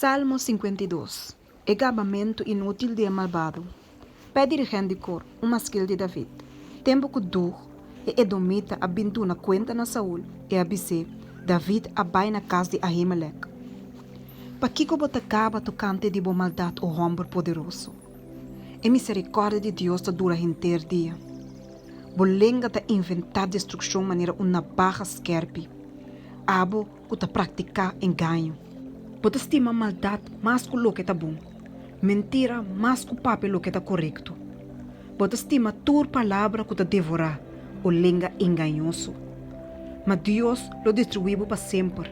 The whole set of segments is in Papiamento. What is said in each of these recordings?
Salmo 52, E gabamentu inútil di e malbado. Pa e dirigent di kor, un maskil di David. Tempu ku Dug, e edomita, a bin duna kuenta na Saul, e a bis'é, David a bai na kas di Ahimelek. Pakiko bo ta gaba tokante di bo maldat, o hòmber poderoso? E miserikòrdia di Dios ta dura henter dia. Bo lenga ta inventá destrukshon manera un nabaha skèrpi. Abo ku ta praktiká engaño. Bo ta stima maldat mas ku loke ta bon, mentira mas ku papia loke ta korekto. Bo ta stima tur palabra ku ta devorá, o lenga engañoso. Ma Dios lo destruí bo pa semper,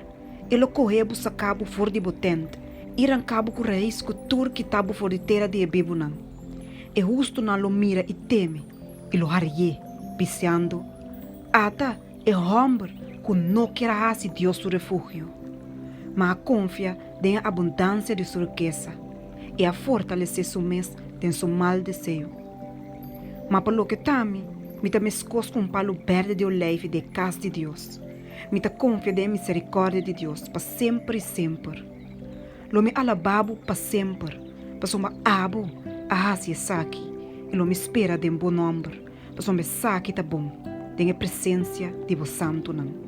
e lo kohe bo saka bo for di bo tènt i ranka bo ku rais ku tur kita bo for di tera di e bibunan. E hustunan lo mira i teme i lo harié, bisando, Ata! E hòmber ku no kier a hasi Dios su refugio, ma a konfia den e abundansia di su rikesa i a fortalesé su mes den su mal deseo. Ma pa loke ta mi, mi ta meskos ku un palu bèrdè di oleifi den e kas di Dios. Mi ta konfia den e miserikòrdia di Dios pa semper i semper. Lo mi alabá bo pa semper, pasobra abo a hasi esaki, i lo mi spera den bo nòmber. Pasobra esaki ta bon den e presensia di bo santunan.